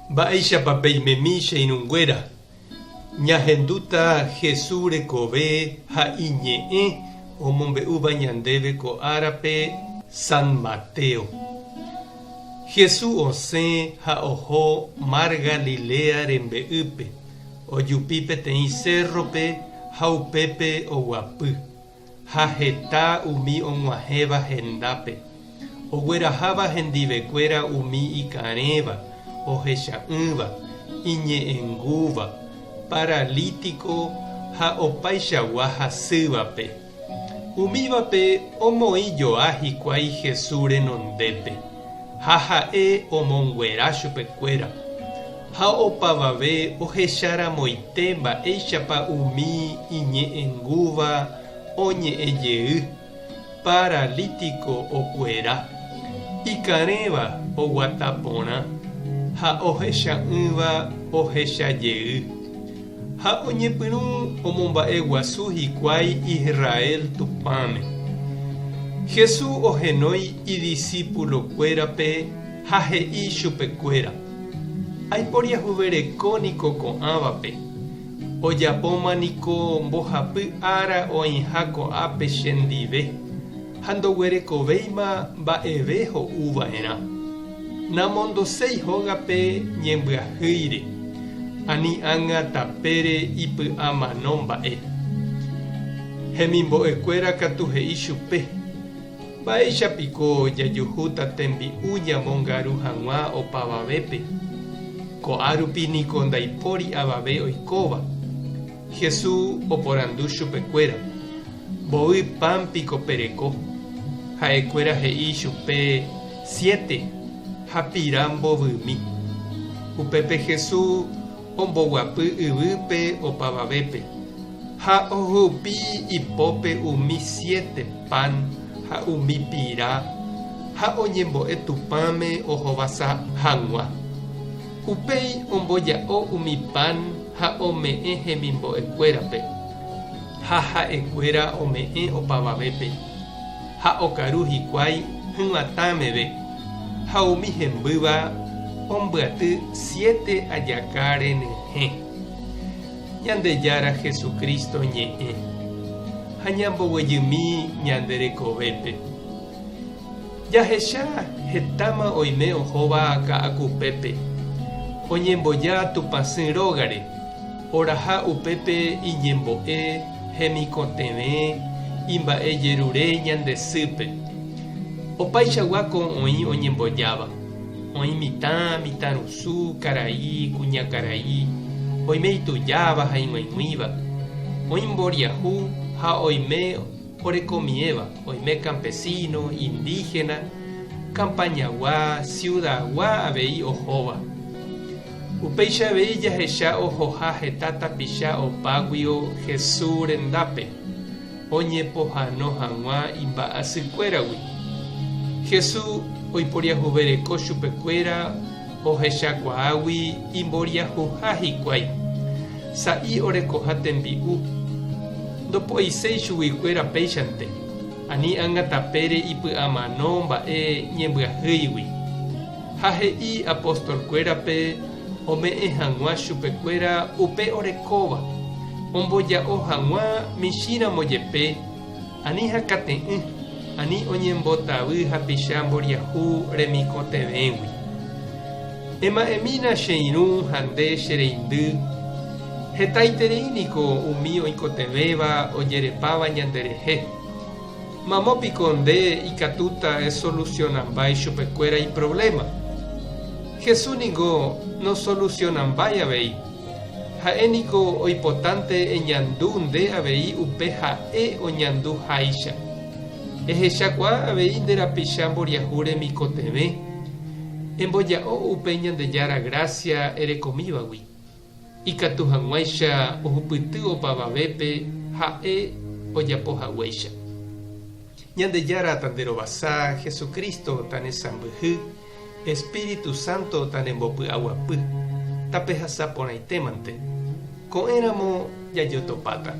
Mba'éichapa peimemi che irũnguéra? Ñahendúta Jesús rekove ha iñe'ẽ omombe'úva ñandéve ko árape San Mateo. Jesús osẽ ha oho Mar Galilea rembe'ýpe, ojupi peteĩ sérrope ha upépe oguapy. Ha heta umi og̃uahẽva hendápe, ogueraháva hendivekuéra umi ikarẽva, ohecha'ỹva, iñe'ẽngúva, paralítiko ha opaichagua hasývape. Umívape omoĩ joa hikuái Jesús renondépe, ha ha'e omonguera chupekuéra. Ha opavave ohecharamoite mba'éichapa umi iñe'ẽngúva oñe'ẽ jey, paralítiko okuera, ikarẽva oguata porã ha ohecha'ỹva ohecha jey. Ha oñepyrũ omomba'eguasu hikuái Israel Tupãme. Jesús ohenói idisípulokuérape ha he'i chupekuéra, Aiporiahuvereko niko ko'ãvape, ojapóma niko mbohapy ára oĩha ko'ápe chendive, ha ndoguerekovéima mba'eve ho'u va'erã. Namondoséi hógape ñembyahýire, ani ág̃a tapére ipy'amano mba'e. Hemimbo'ekuéra katu he'i chupe, Mba'éicha piko jajuhúta tembi'u ñamongaru hag̃ua opavavépe? Ko'árupi niko ndaipóri avave oikóva. Jesús oporandu chupekuéra, Mboy pan piko pereko? Ha'ekuéra he'i chupe, Siete, ha pira mbovymi. Upépe Jesús omboguapy yvýpe opavavépe, ha ohupi ipópe umi siete pan ha umi pira ha oñembo'e Tupãme ohovasa hag̃ua. Upéi omboja'o umi pan ha ome'ẽ hemimbo'ekuérape, ha ha'ekuéra ome'ẽ opavavépe, ha okaru hikuái hyg̃uatã meve, ha umi hembýva ombyaty siete ajaka renyhẽ. Ñandejára Jesucristo ñe'ẽ, ha ñamboguejymi ñande rekovépe. Jahecha hetáma oime ohóva Ka'akupépe, oñemboja Tupãsy rógare, oraha upépe iñembo'e, hemikotevẽ, imba'ejerure ñande sýpe. Opaichagua ko oĩ oñembojáva, oĩ mitã, mitãrusu, karai, kuñakarai, oime itujáva ha ig̃uaig̃uíva, oĩ mboriahu ha oime Orekomiéva, oime campesino, indígena, campañagua, ciudadgua avei ohóva. Upéicha avei jahecha ohoha heta tapicha opáguio Jesús rendápe, oñepohano hag̃ua imba'asykuéragui. Jesús oiporiahuvereko chupekuéra ohechakuaágui imboriahuha hikuái, sa'i orekoha tembi'u, ndopo'iséi chuguikuéra péichante, ani ág̃a tapére ipy'amano mba'e ñembyahýigui. Ha he'i apostolkuérape ome'ẽ hag̃ua chupekuéra upe orekóva, omboja'o hag̃ua michĩramo jepe, Ani hakate'ỹ, ani oñembotavy hapicha mboriahu remikotevẽgui. Ema'ẽmína che irũ ha nde che reindy, hetaiterei niko umi oikotevẽva ojerepáva ñanderehe. Mamo piko nde ikatúta esolusionamba ichupekuéra iprovléma? Jesús ningo nosolusionambái avei. Ha'e niko oipotánte eñandu nde avei upe ha'e oñandu háicha. Ehechakuaa avei nde rapicha mboriahu remikotevẽ, emboja'o upe Ñandejára grásia erekomívagui, ikatu hag̃uáicha ohupyty opavavépe ha'e ojapo haguéicha. Ñandejára tanderovasa, Jesucristo tanesãmbyhy, Espíritu Santo tanembopy'aguapy, tapehasa porãitémante. Ko'ẽramo jajotopáta.